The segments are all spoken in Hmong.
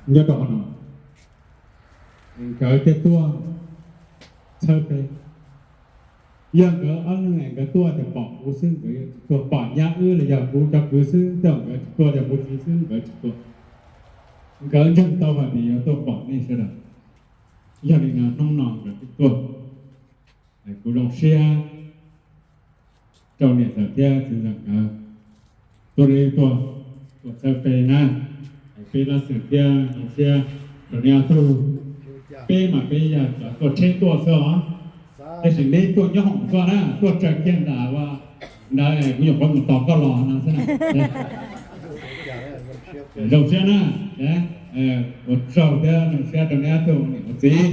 nyob rau qhov no, nkawd thiaj tuaj txhawb peb. Yog nkawd ob leeg nkawd tuaj tias pom kuv xwb nkawd yuav tsis tuaj, pom nyab wb los yog kuv cov kwv xwb tej zaum nkawd tsis tuaj, yog kuv txiv xwb nkawd tsis tuaj. Nkawd ntseeg tau hais tias yuav tuaj pom nej sawv daws. Yog li no hnub no nkawd thiaj tuaj. Kuv zoo siab rau niam ntxawm thiab txiv ntxawm nkawd tuaj li tuaj, tuaj txhawb peb na. Peb Dab Xwm thiab zoo siab rau neb ob tug. Peb mas peb yog cov tuaj tsheb tuaj xwb os, tab sis neb tuaj nyob hoom tuaj na, tuaj raws kiag nram ua ntawd kuv nyuam qhuav mus tos koj los no xwb na. Zoo siab na, ua tsaug thiab zoo siab rau neb ob tug niam ua txiv.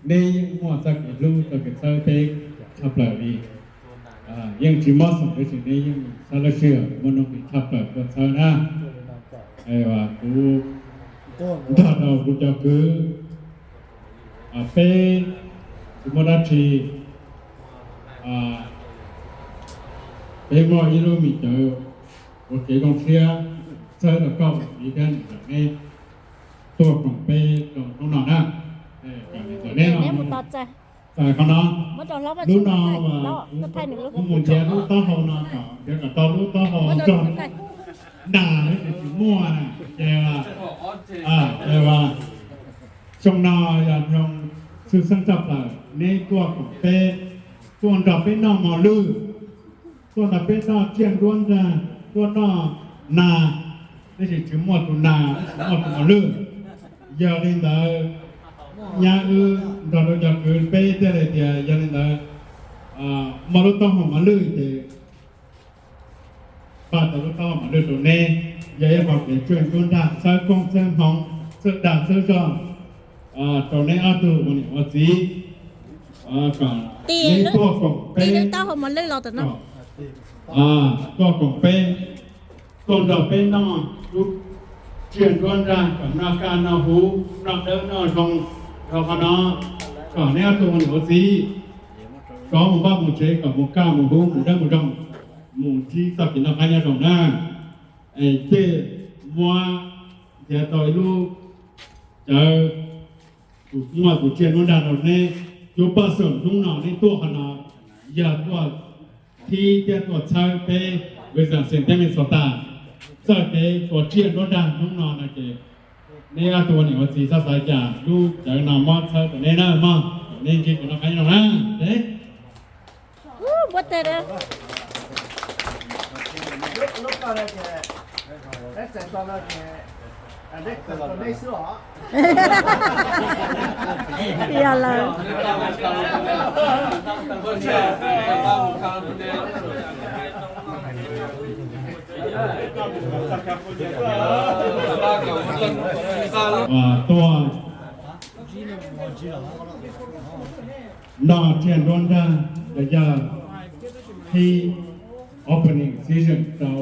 Neb yeej muaj txoj kev hlub txoj kev txhawb peb tshaj plaws li. Yeej tsis mob xeem tab sis neb yeej xav lub sij hawm muaj nuj nqis tshaj plaws tuaj txhawb na. Kuv nrog rau kuv cov kwv, peb tsis muaj dab tsi, peb muaj ib lub me cawv ua kev zoo siab txhawb rau koj ua txiv thiab niam ntxawm neb tuaj koom peb rau hnub no na. Kom niam ntxawm neb los txais qhov no. Lub no kuv mus nrhiav lub taub hau no kom nrhiav kom tau lub taub hau nrog nag, tab sis tsis muaj na. Ces xyoo no yog zoo xwm txheej tshaj plaws neb tuaj koom peb, tuaj nrog peb noj mos lwj, tuaj nrog peb noj tsiaj nruab nrag, tuaj noj nas, tab sis tsis muaj tus nas, tsis muaj tus mos lwj. Yog li ntawd, nyab wb nrog rau cov kwv peb thiaj li tias yog li ntawd, muaj lub taub hau mos lwj ces npaj tau lub taub hau mos lwj rau neb, yog ib qho kev tsiaj nruab nrag txhawb koob txhawb hmoov txhawb dag txhawb zog rau neb ob tug ua niam ua txiv, kom neb tuaj koom peb, tuaj koom peb, tuaj nrog peb noj lub tsiaj nruab nrag kom noj kaj noj huv noj dawb noj zoo. Rau qhov no kom neb ob tug ua niam ua txiv rov mus vaj mus tsev kom mus kaj mus huv mus dawb mus zoo, mus ntsib txoj kev noj qab nyob zoo na. Es thiaj muab nrhiav tau ib lub cawv, kuv muaj tus tsiaj nruab nrag rau neb. Cuv Paj Xoom, hnub no neb tuaj qhov no yog tuaj thib thiab tuaj txhawb peb Wisconsin thiab Minnesota txoj kev tua tsiaj nruab nrag hnub no no ces neb ob tug ua niam ua txiv txhob xav cas, lub cawv no muab txhawb rau neb na mog, kom neb ntsib kev noj qab nyob zoo na. Yog lawm. Tuaj noj tsiaj nruab nrag los yog thib opening season rau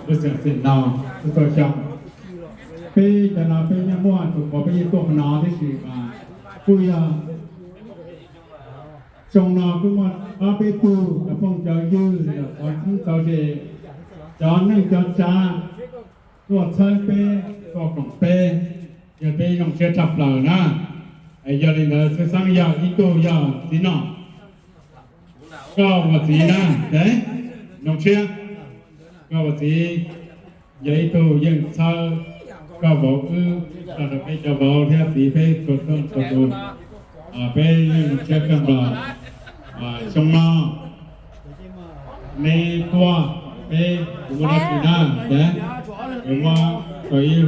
Wisconsin no txhua txhua xyoo. Peb cov no peb yeej muaj tus qhov peb yeej tuaj qhov no tib si mas kuj yog xyoo no kuj muaj ob peb tug cov phooj cov ywg los yog txhua txhua ze, cov neej cov tsav tuaj txhawb peb, tuaj koom peb, yog peb zoo siab tshaj plaws na. Yog li ntawd txhua xeeb yog ib tug yog txiv no, koj ua txiv na, zoo siab, koj ua txiv, yog ib tug yeej txhawb koj vauv wb, txhawb rau peb cov vauv thiab txiv peb txhua txhua tus, peb yeej zoo siab kawg nkaus. Xyoo no neb tuaj, peb kuv muaj dab tsi na, ces kuv muab tau ib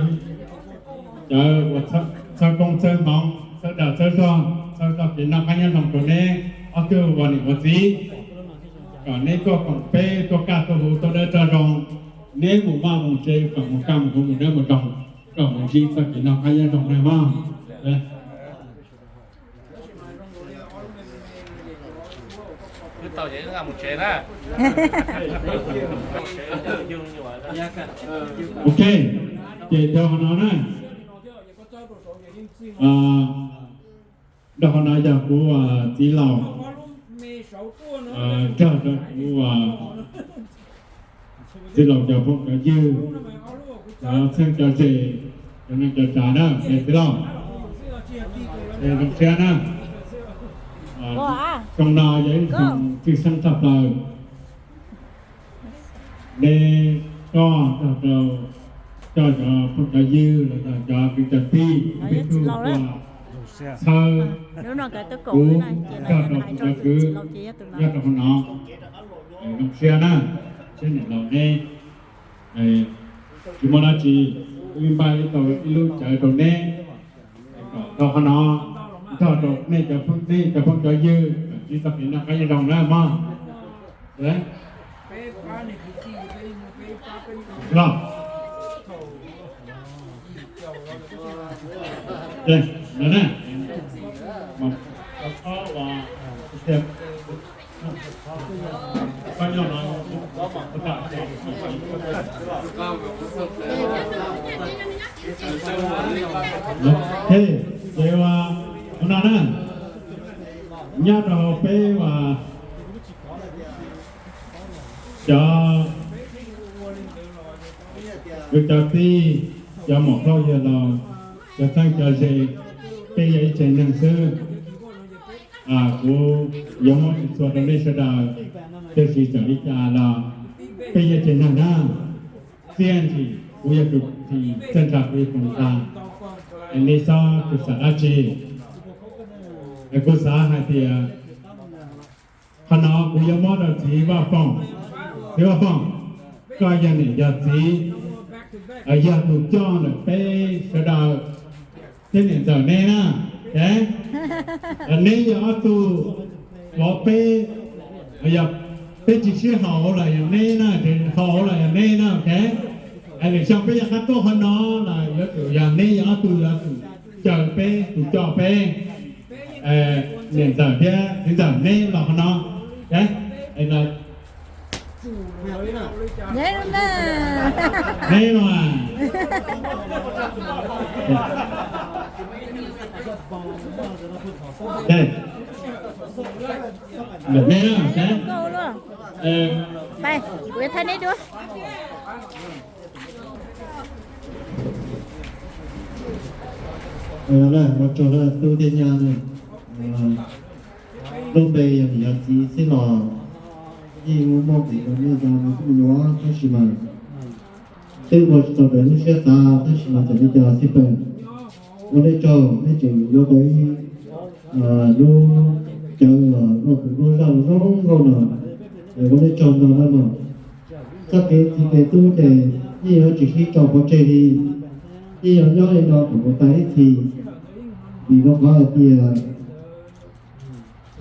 cawv uas txhawb koob txhawb hmoov txhawb dag txhawb zog txhawb txoj kev noj qab nyob zoo rau neb ob tug ua niam ua txiv, kom neb tuaj koom peb tuaj kaj tuaj huv tuaj dawb tuaj zoo, neb mus vaj mus tsev kom mus kaj mus huv mus dawb mus zoo, kom mus ntsib txoj kev noj qab nyob zoo na mog. Ok, ces rau qhov no na, rau qhov no yog kuv txiv laus, nrog rau kuv txiv laus cov phooj cov ywg, cov txheeb cov ze, Cov neeg cov tsav na, es tij laug, es zoo siab na. Xyoo no yog ib xyoo tshwj xeeb tshaj plaws. Neb koj nrog rau cov phooj cov ywg los yog cov kwv cov tij peb tug tuaj txhawb kuv nrog rau kuv cov kwv nyob rau hauv no. Zoo siab na, siab niam laus neb. Tsis muaj dab tsi, wb npaj ib tau ib lub cawv rau neb, kom tau qhov no nrog rau nej cov phooj, nej cov phooj cov ywg kom tsis txoj kev noj qab nyob zoo na mog. Los, Ces ua no na, nyob rau peb uas cov kwv cov tij, cov muam phauj yawg laus, cov txheeb cov ze, peb yog ib tsev neeg xwb. Kuv yuav muab txhua rau nej sawv daws, tiam sis txawm li cas los peb yog tsev neeg na. Txiaj ntsim kuv yog tus tsim, txiaj ntsha kuv yog tus nqa. Es nej txhob xav dab tsi. Es kuv xav hais tias qhov no kuv yuav muab rau txiv Vaj Foom. Txiv Vaj Foom, koj yog niam yog txiv, yog tus coj ntawm peb sawv daws thiab niam ntxawm neb na. Neb yog ob tug, peb, peb tsis sib haum los yog neb na, haum los yog neb na, ok. Lwm xyoo peb yuav qab tuaj qhov no los yuav tsum yog neb yog ob tug yuav tsum caw peb, tus coj peb, niam ntxawm thiab txiv ntxawm neb los qhov no. Neb no, neb, kuv yuav thaij neb dua. Ua tsaug tub thiab nyab, lub npe yog niam yog txiv xwb los yeej muaj muaj nqis rau nej cov me tub me nyuam tab sis mas twb ua tsis tau raws lub siab xav tab sis mas txawm li cas xij peem, ua nej tsaug nej tseem yuav tau ib lub cawv uas ua tus lub zaj zoo nkauj no, es ua nej tsaug ntau na mog. Txoj kev txiv kev tub ces yeej yuav tsis sib tso pov tseg li, yeej yuav nyob li no kom mus tas ib txhis. Vim rau qhov hais tias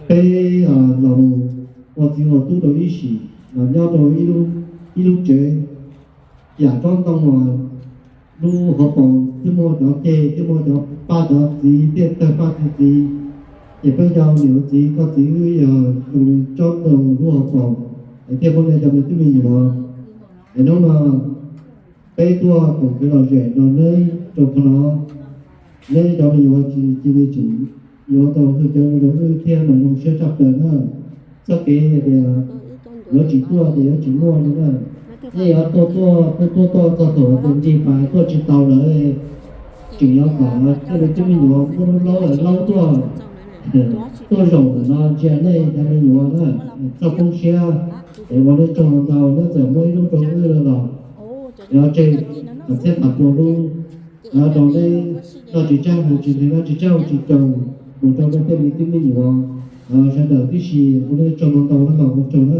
peb los ua txiv ua tub rau ib sim, los nyob rau ib lub tsev yam tsob ntoo uas lub hauv paus twb muaj cov ceg, twb muaj cov paj cov txiv, tej tawg paj tawg txiv, ces peb cov niam txiv koj txiv wb yog zoo li tsob ntoo lub hauv paus, es thiaj muaj nej cov me tub me nyuam. Es hnub no peb tuaj koom kev lom zem no neb rau qhov no, neb cov me nyuam tsis cia li tseem yuav tau hwj cawv rau wb thiab mas zoo siab tshaj plaws na. Txoj kev hais tias yuav tsis tuaj ces yuav tsis muaj li na. Nej yuav tuaj tuaj tuaj tuaj tuaj txog thaum tias nrig pas tuaj tsis tau lawm, tseem yuav kom tej me tub me nyuam muaj lub laub lawm laub tuaj, tuaj zaum ntawm no ntsia nej cov me nyuam na. Txhob poob siab, es ua lub tsaug ntau, neb txawm muab ib lub rau wb los yuav tseg kom txhiab tas pua lub rau neb noj tsis tsab haus tsis nqhis, noj tsis tsab haus tsis coo, mus rau nej tej me tub me nyuam sawv daws tib si. Ua lub tsaug ntau ntau na, ua tsaug na.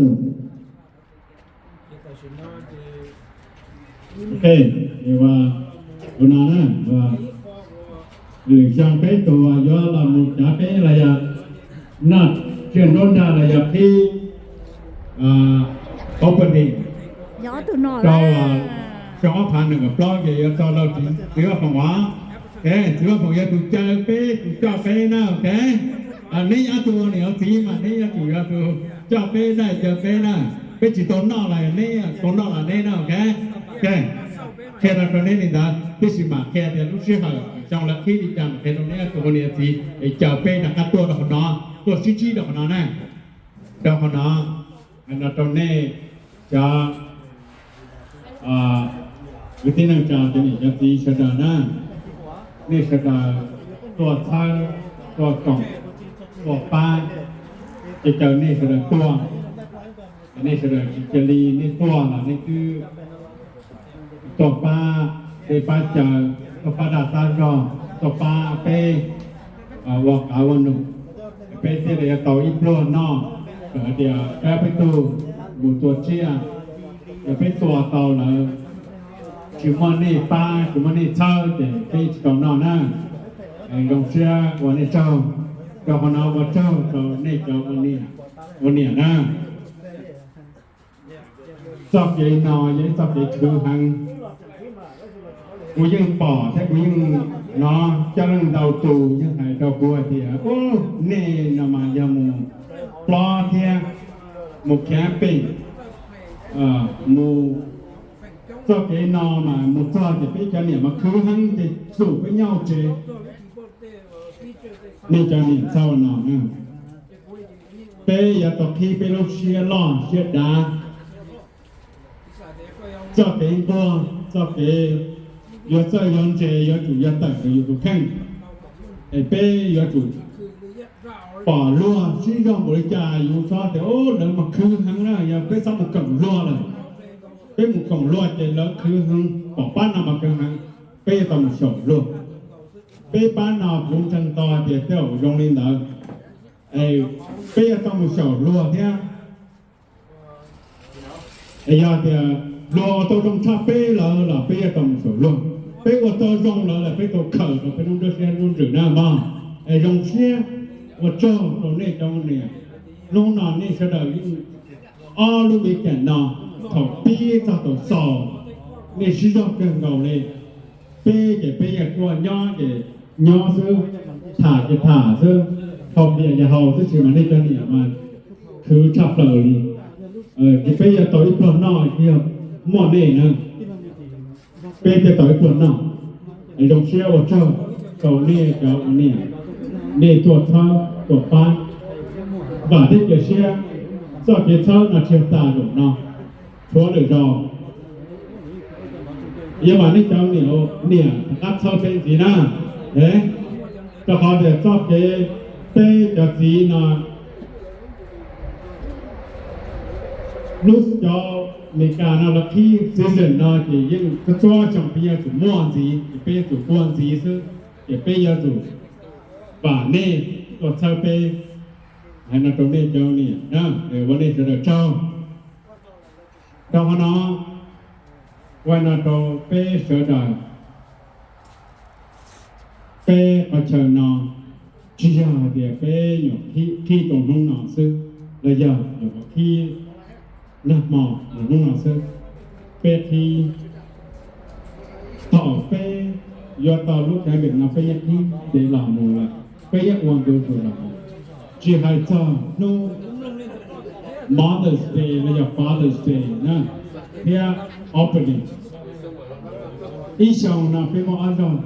Ok, ua no na, lwm xyoo peb tus yuav los mus cav peb los yog noj tsiaj nruab nrag los yog qhib qhov pawg dim rau xyoo ob phav nees nkaum plaub ces yuav txog rau txiv Vaj Foom os. Txiv Vaj Foom yog tus caw peb, tus coj peb na, ok. Neb ob tug niam txiv mas neb yuav tsum yog tus coj peb na, caw peb na. Peb tsis tau noj los neb, tau noj los neb na, ok. Qhia rau rau neb li ntawd, tab sis mam qhia tias lub sij hawm xyoo lawv qhib li cas mam qhia rau neb tus niam txiv es caw peb rov qab tuaj rau qhov no, tuaj sib ntsib rau qhov no na. Rau qhov no, no rau nej cov kwv tij neej tsa cov niam cov txiv sawv daws na, nej sawv daws tuaj txhawb, tuaj koom, tuaj pab, ces caw nej sawv daws tuaj. Nej sawv daws tsis cia li nej tuaj los nej twb tuaj pab, peb pab caw, tuaj pab dag pab zog, tuaj pab peb ua qav ua num, peb thiaj li yuav tau ib pluag noj. Txawm hais tias peb ob peb tug mus tua tsiaj, yog peb tua tau lawm tsis muaj nej pab tsis muaj nej txhawb ces peb tsis tau noj na. Zoo siab ua nej tsaug, rau qhov no ua tsaug rau nej cov ua niam na. Txoj kev no yog ib txoj kev khwv heev. Kuv yeej pom thiab kuv yeej hnov coob leej ntau tus yeej hais rau kuv hais tias, u, nej no mas yog mus plob thiab mus camping, mus txoj kev no mas mus txog ces peb cov niam mas khwv heev ces xum peb nyob hauv tsev. Nej cov niam txhob ua no na. Peb yuav tau qhib peb lub siab loj siab dav. Txoj kev nquag, txoj kev yuav txawj yuav ntse yuav tsum yuav tawm ntawm yus tus kheej. Es peb yuav tsum pom luag sib zog npaum li cas yus txhob tias, u, lawv mas khwv heev na, yog peb txhob mus koom luag lawm. Peb mus koom luag ces lawv khwv heev, pom pab no mas khwv heev, peb yuav tau mus xyaum luag. Peb pab no kuv ntseeg tau tias tej zaum zoo li ntawd. Peb yuav tau mus xyaum luag thiab. Es yog tias luag ua tau zoo tshaj peb lawm los peb yuav tau mus xyaum luag. Peb ua tau zoo lawm los peb tau khaws rau peb lub nruab siab lub ntsws na mog. Es zoo siab ua tsaug rau nej cov niam. Hnub no nej sawv daws yeej ob lub weekend no, thaum pib txog thaum xaus, nej sib zog kawg nkaus li. Peb ces peb yeej tuaj nyob ces nyob xwb, tham ces tham xwb, haus npias ces haus xwb, tsis mas nej cov niam mas khwv tshaj plaws li. Ces peb yuav tau ib pluag noj, yog muaj nej na, peb thiaj tau ib pluag noj. Zoo siab ua tsaug rau nej cov ua niam, nej tuaj txhawb tuaj pab, vam thiab cia siab txoj kev txhawb no tsis tas zaum no, tshuav lwm zaus yuav vam nej cov niam rov qab txhawb peb ntxiv na. Rau qhov tias txoj kev peb cov txiv no, lub cov Amelikas no lawv qhib season no ces yeej txhua txhua xyoo peb yuav tsum muaj ntxiv, ces peb yuav tsum ua ntxiv xwb, ces peb yuav tsum vam nej tuaj txhawb peb. Hais no rau nej cov niam na, ua nej sawv daws tsaug. Rau qhov no, ua no rau peb sawv daws, peb qhov chaw no tsis yog hais tias peb nyuam qhib rau hnub no xwb, los yog nyuam qhuav qhib nag hmo los hnub no xwb. Peb qhib thaum peb yuav tau lub caij nyoog no peb yeej qhib ntev los mus lawm, peb yeej ua ntu zus los mus. Tsis hais txog hnub Mother's Day los yog Father's Day na, thiab opening, ib xyoos no peb muaj ob zaug.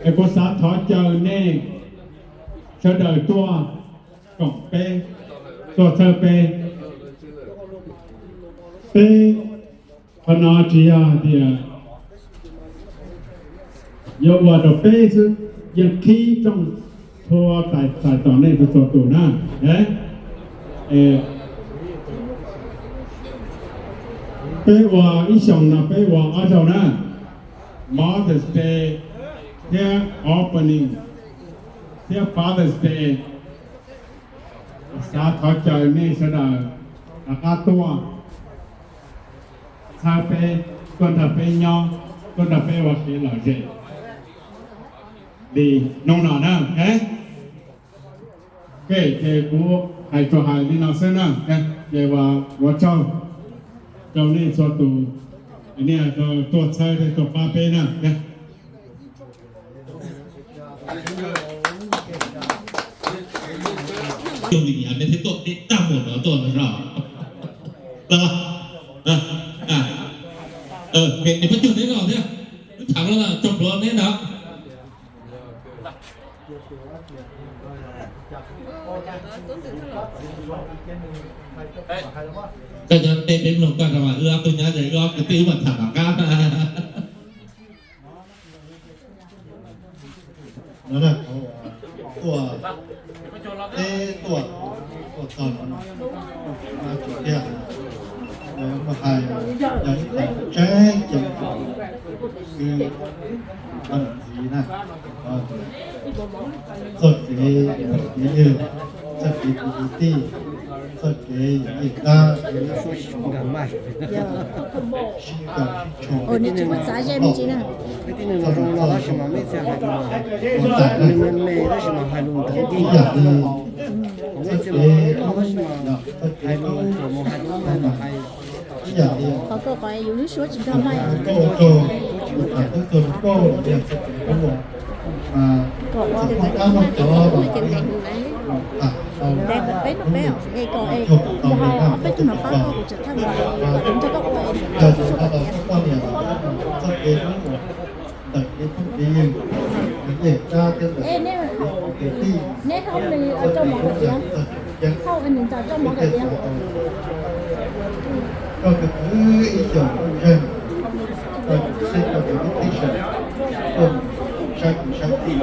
Es kuv xav thov caw nej sawv daws tuaj koom peb, tuaj txhawb peb. Peb qhov no tsis yog hais tias yuav ua rau peb xwb, yeej qhib rooj txhua tais tos nej txhua tus na. Peb ua ib xyoos no peb ua ob zaug na, Mother's Day thiab opening thiab Father's Day. Xav thov caw nej sawv daws rov qab tuaj txhawb peb, tuaj nrog peb nyob, tuaj nrog peb ua kev lom zem li hnub no na. Ces kuv hais tsuas hais li no xwb na, ces ua tsaug rau nej txhua tus, nej tuaj txhawb thiab tuaj pab peb na. Tus niam me thiab tuaj peb tag mus no tuaj no. Nws pab cuag neb no thiab, wb tham no tso pluav neb no. Koj nyob teb peb mloog koj rau mas wb ob tug nyob ces wb ob kwv tij wb mam tham tom qab. No na, tuaj, peb tuaj, tuaj txog no, no tsis tiag, mus hais yog ib qho tseeb ceeb, kwv tij na, txoj kev, kev yws, txoj kev kwv tij, txoj kev yawm yij dab, sib ncaws sib tshoo, ua tib neeg zoo no tab sis mas me me tab sis mas hais lus ntawd ib yam li txoj kev, txoj kev hais lus txawm mus hais lus mas hais ib yam li qhov koj qhov yus lub suab tsis nkag mas koj ua rau yus tham twb tuag rau koj los yog txoj kev hlub mas txawm muaj qab muaj cov los tham tau hlub tau li na, peb tug no pab koj, kuv tseem thaj mus yog tus no los koj poj niam los txoj kev hlub ntawm kev phooj kev ywg, kev yawm dab thiab ntawm kev kwv tij, txoj kev hlub ntawm txog tseem ceeb, txoj kev xav tau koj kwv kwv ib co zeeg, koj seb koj kwv kwv tij sawv, koj saib kwv saib tij,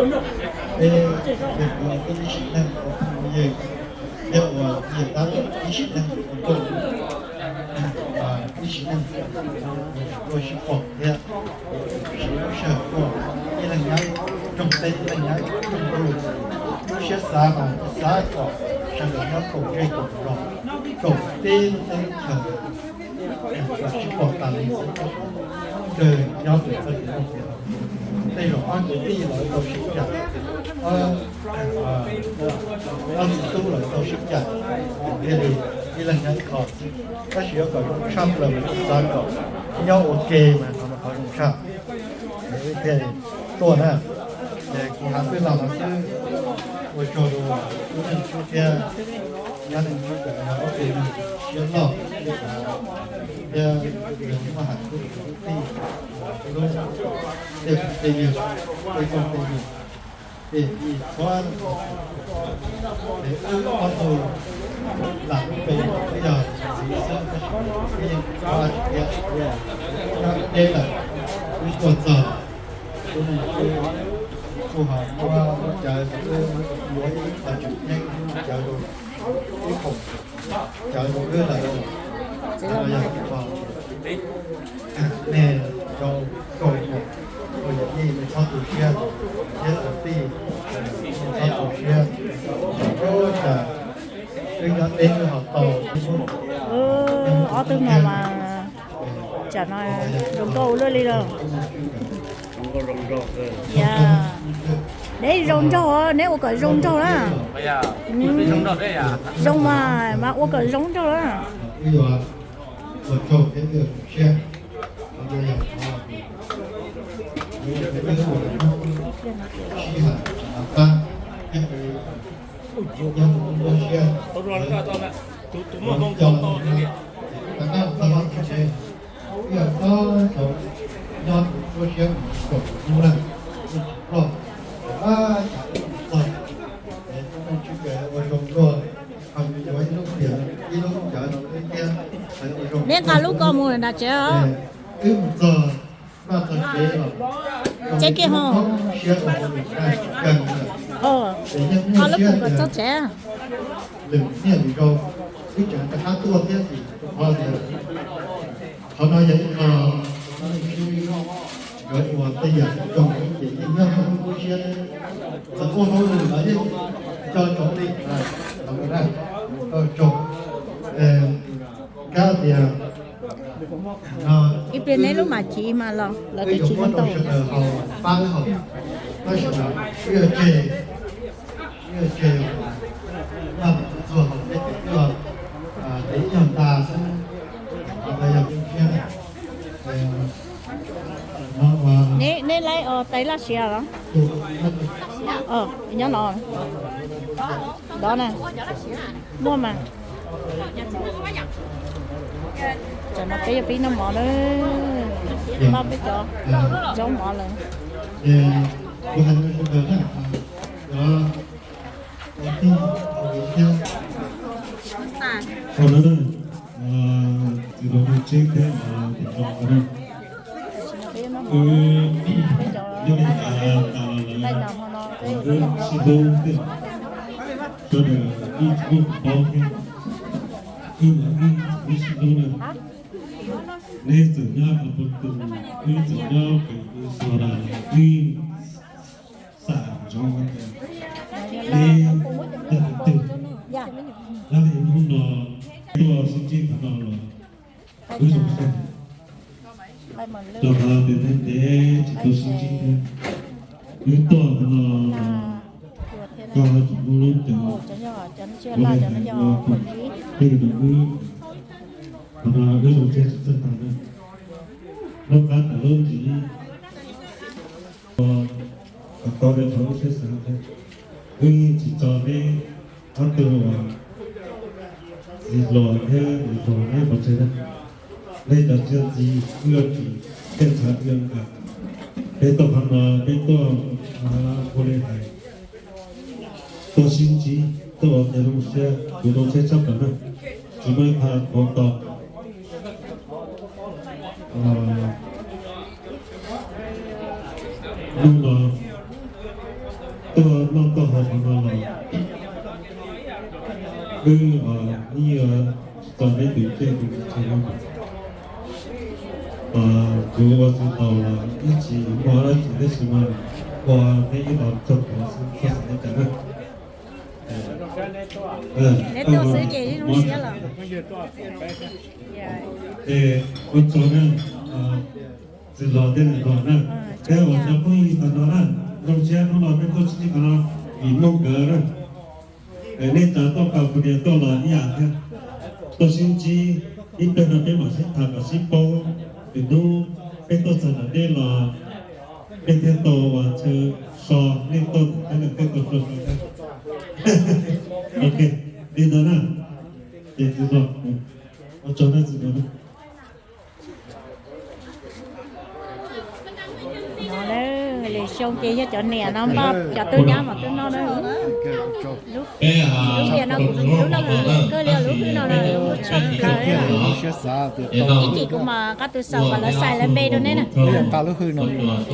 peb yog ua tib sim neej ua phooj ua ywg, thiab ua yawm dab ib sim neej ua nkauj, ib sim neej ua sib pom thiab sib lub sij hawm tuaj, ib leeg nyob ib rooj teb, ib leeg nyob ib rooj teb, lub siab xav mas xav kom sawv daws nyob koom zej koom zos, koom tib lub teb lub chaw, kom sib pom tas li xwb. Kawg nyob ntawm txoj kev muaj kev hlub, tej zaum ob kwv tij los tau sib cam, ob txiv tub los tau sib cam, thiaj li ib leeg nyob ib qho xwb. Tab sis yuav kom zoo tshaj plaws mas kuv xav kom nyob ua ke mas qhov no qhov zoo tshaj. Thiaj li tuaj na, ces kuv hais peb los no xwb, ua tsaug rau tub Neej Tswb thiab nyab Neej Tswb, ob tug neeg siab loj thiab muaj hais lub tij, lub tej phooj tej ywg, tej phooj tej ywg, tej txhua, es wb ob tug lam lub npe wb yog txiv xwb tab sis wb yeej txhua tsis thiab. Nyob deb lawm, wb tuaj txog, tub Neej Tswb kuj ho muab lub cawv rau wb, muab ib qho tseem ceeb cawv rau, ib khoom cawv rau wb lawm. Yog ib qho nej zoo nkauj, ua yawm yij nej txhob tu siab, thiab tus tij nej txhob tu siab. Ub, cas wb nyob deb wb ho tau ob tug no mas, tsam no zoo nkauj ua luaj li lauj. Neb zoo nraug, neb ua kom zoo nraug na. Zoo mas, mas ua kom zoo nraug na. Tus muaj hmoo tau tau thiaj li. Ib yam txog cov nyob tus tuab siab mus kaum hnub na, ib tsis ploj, ab, cas wb mus txog es tub Neej Tswb ua zoo luaj, ho yuav ib lub tiam ib lub cawv rau wb thiab, ua zoo. Neb nqa lub ko mus nram tsev os. Wb mus txog noj txog tsev los, tsev kiag ho, siab ua zoo kawg, es yeej muaj siab kom txog tsev. Lwm niaj lwm zaus wb tseem rov qab tuaj thiab ces kuv thov tias qhov no yog ib qho nkawd ua tej yam zoo ces yeej nyob hauv lub siab, txawm muaj hauj lwm los yeej nco ntsoov li. Los mus na, koj tsaug. Kab tias ib pliag neb lub mam chiv mas los lawv twb chiv tau. Pab wb haus, tab sis wb yuav tseg, wb yuav tseg, noj txhua txhua haus peb ces wb, ces ib nyuag nta xwb, yog siab. Neb laib tais laj siav los? Nyob no, dov na, muaj mas. Tsam no peb yuav pib noj mov na, noj peb cov zaub mov lawm. Tsis tau mus tseeb thiab, tus zoo ko na. Wb nyob li cas tas los Wb sib hlub thiab, sawv daws yeej tsis muaj tus paub thiab, wb mas wb tsis muaj sib hlub na. Neb txawm nyob qhov puag tus, wb txawm nyob pem tus tog los wb xam zoo tias neb yog leej twg. Yog li hnub no tuaj sib ntsib qhov no los wb zoo siab. Rau qhov tias ntev ntev tsis tau sib ntsib thiab, wb tuaj qhov no los koj tseem muaj lub cev ua li hais ua phooj ywg rau wb, qhov no wb zoo siab tsis txawj tag na. Lub qab tawm lub ntsis, kom tau li qhov wb siab xav thiab. Wb tsis tso neb ob tug uas txiv hluas thiab niam hluas neb pov tseg na. Neb cov txiv ntxim wb yuav tsum thiaj ntshav wb nqa. Peb tuaj qhov no peb tuaj ua li hais, tuaj sib ntsib, tuaj ua kev zoo siab, kuv zoo siab tshaj plaws na. Tsis muaj ib qho qhuav tau. Hnub no tuaj noj tuaj haus qhov no los wb ib yuav tsis tau neb tus kheej tus ntxhais no. Kuv ua tsis tau los ib tsis muaj dab tsi tab sis mas ua neb ib los txog kuv xwb txog xwm neb cas na. Neb tuaj xwb ces zoo siab lawm. Ces ua tsaug na, txiv hluas thiab niam hluas na, thiab uas cov phooj ywg tag nrho na, zoo siab hnub no peb tuaj sib ntsib qhov no vim mloog nkawd na. Nej tsav tuaj kaus kuv niam tuaj los ib yam thiab, tuaj sib ntsib ib pliag no peb mam sib tham kom sib paub. Lwm hnub peb tuaj txog ntawm nej los peb thiaj tau ua chaw so, nej tuaj ntawm peb lawm peb tau so so thiab. Ok, li ntawd na, ces txiv hluas, ua tsaug na txiv hluas na. No na, lwm xyoo ces yog cov niam no npaj cov tub nyab mas tub noj na. Lub tiam no kuv lub no kawg li lub hwj no na, lub tshaj plaws. Ib chim kuv mam qab tus xaus kom lawv xais lawv npe rau neb na.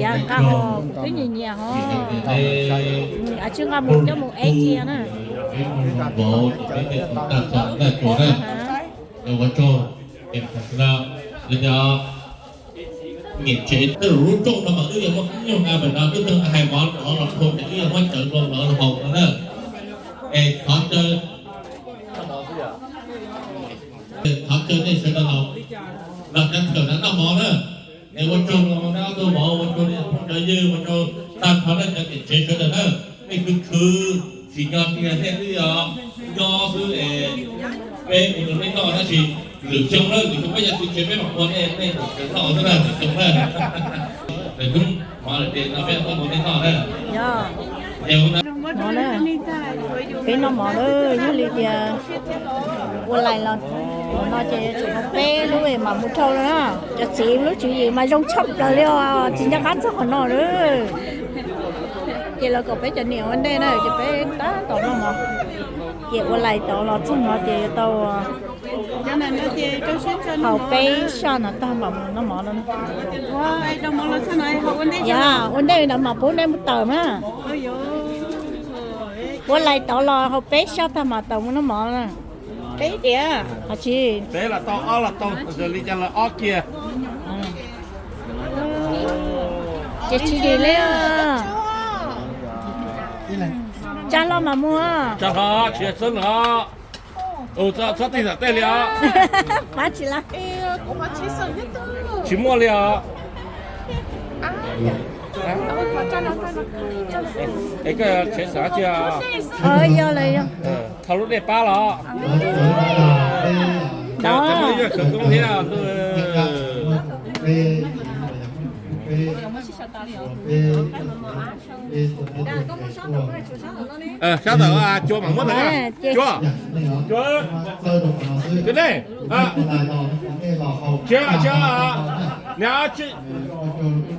Yav nqa ho kuv twb nyiam nyiam ho. Tsis nqa mus coj mus eb cia na. Niam tsev tej lub rooj no mas wb yuav muab nyuj nqa pem no, wb tug hais mov no los rau ces wb yuav muab cawv rau lawv haus no na. Es thov caw, thov caw nej sawv daws los, los cav thawm no noj mov na. Es ua tsaug rau nej ob tug mov, ua tsaug rau phooj cov ywg, ua tsaug tag nrho nej cov niam tsev sawv daws na. Nej khwv khwv tsis nco tiag nej twb yog nyob xwb es peb ua rau nej noj tab sis lwm xyoo na, lwm xyoo peb yog txiv tsev peb mam ua nej, nej tsev noj xwb na, lwm xyoo na. Lwm hnub mov lawm ces no peb tuaj ua nej noj na. Peb noj mov lawm, yog li tias ua lais los no ces yuav tsum muaj peb lub mam mus dhau na. Cov txiv lub tswv yim mas zoo tshaj plaws li os, tsis nco qab txog qhov no lawm. Ces lawv kom peb cov niam ua ntej na, ces peb tab tom noj mov. Ces ua lais tod los txog no ces yuav tau haus peb sab no tag mam mus noj mov no. Yog ua ntej no mam pub nej mus tawm na. Ua lais tod los haus peb sab tag mam tawm mus noj mov na. Peb tiam, peb los tau, ob los tau, li cas los ob kiag. Ces tsis dim li. Tsa hlo mam mus. Tsa hlo, tsis txhob nws os. Txhob tig tom tej li os. Pab tsis lawm. Tsis muaj li os. Es koj tsev xav tsi? Yog lawm yog. Thau lub dej pab los. Cov muaj ib yam khawv koob thiab. Sab tawm cua mam muab tawm. Cua, cua, cua nej. Tsis, tsis, niam.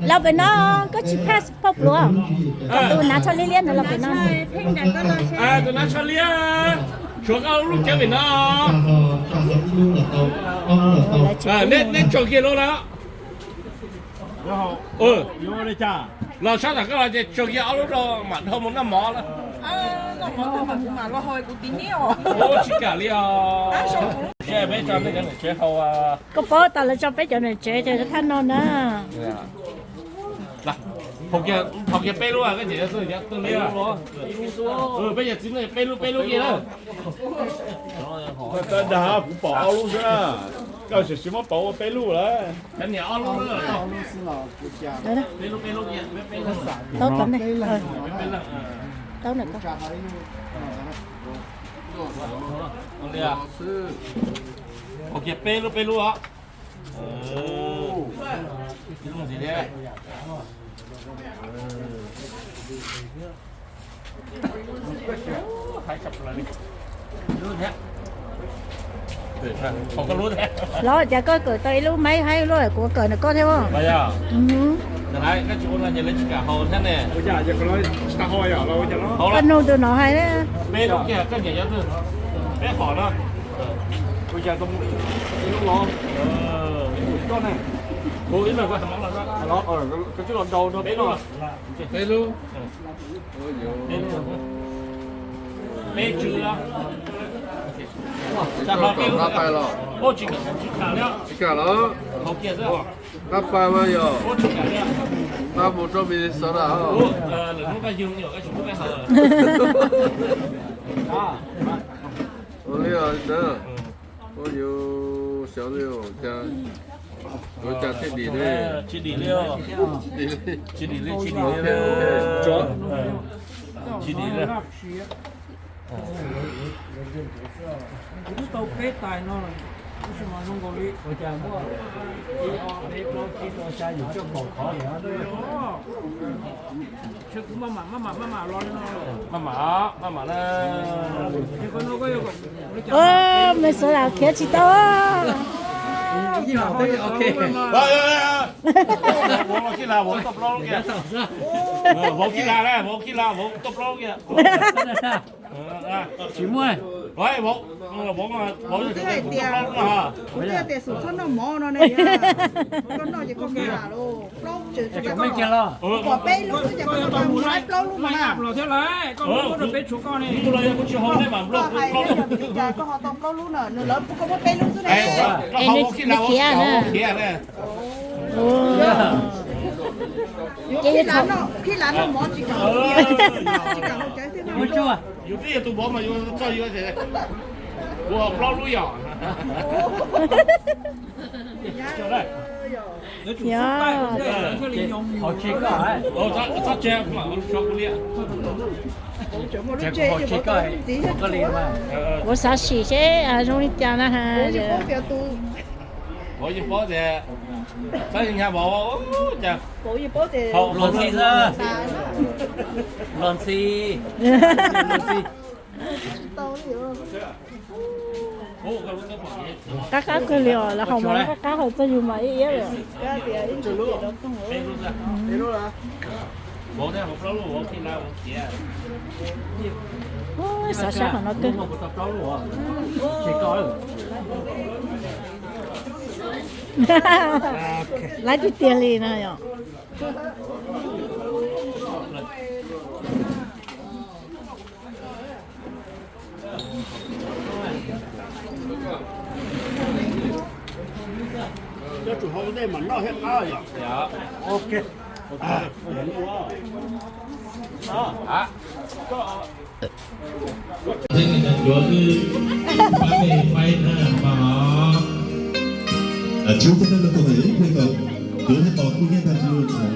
Los pem no, koj tsis pass phauj pluav. Tus hnav tsho liab liab ntawd los pem no. Tus hnav tsho liab, tshuav koj lub cev pem no. Neb tso kiag lub na. Yuav ua li cas? Los sab tom koj los ces tsuas yog ob lub rau mam dhau mus noj mov lawm. Noj mov tag mas kuv mam los hau kuv tiv niab os. Ua tsis kam li os. Seb peb tso nej cov niam tsev hau. Koj paub tas lawv tso peb cov niam tsev ces thaj no na. Thaum kiag peb lub, koj niam yog twg, yog twg li? Peb yog txiv neej, peb lub peb lub kiag na. Dag kuv pom ob lub xwb na, koj sim sim muab pauv ua peb lub lawm. Niam ob lub, peb lub, peb lub, peb lub. Tau tau ne. Tau ne. Thaum kiag peb lub peb lub os. Los cas koj kawm tau ib lub maib haib lub, kuv kawm nram koj thiab. Koj nug tus no hais. Peb lub kiag koj niam yog twg? Peb hom no. Kuv ib leeg, koj twb los rau peb lub. Peb tsw. Tsis kam los. Qab pas mas yog qab mus rau Minnesota. Ua li os, ua li os, ua cas thiaj dim ne? Tsis dim li, tsis dim li, tsis dim li. Tsis dim li. Kuv twb tau peb tais no lawm, tab sis mas zoo nkaus li ua cas muaj ib ob peb plaub tsib rau xya yim cuaj kaum qhov. Maj mam, maj mam na. Minnesota khiav tsis tau. Vauv Kij Las, vauv tau plaub lub kiag. Vauv Kij Las, vauv Kij Las, vauv tau plaub lub kiag. Tsis muaj. Vauv, vauv, vauv tau plaub lub no. Kuv twb tias xum txhob noj mov no ne. Koj noj ces koj lam los. Plaub tseem tsis tau. Pom peb lub xwb ces koj tau mus laib plaub lub no na. Koj hais tias koj ho tau plaub lub na, nws lawv pub koj muab peb lub xwb ne. Koj hau Vauv Kij Las, vauv khiav na. Ces Kij Las noj mov tsis kam, tsis kam hau cawv thiab no. Yus twb yog tus vauv mas yus txog yus ces kuv hau plaub lub yom. Yog. Txhob tseg, kuv mam ua lub tshua kuv liam. Kuv xav sim seb zoo li cas na. Vauv yeej paub tias, xav nyab vauv cas. Los ntxhi xwb. Los ntxhi. Qab qab kawg li os, lawv haus mas qab qab, haus txog yus mas ib iab li. Xav sab qhov no kawg. Laib tiag tiag li no yom. Cov tsum hau ntej mas noj thiab qab yom. Ok. Yuav wb pab peb pais na mas. Tsis ua peb tau rau tau ntawm ib pliag kom yuav tau kuj nyiaj tag tsis ua tsav.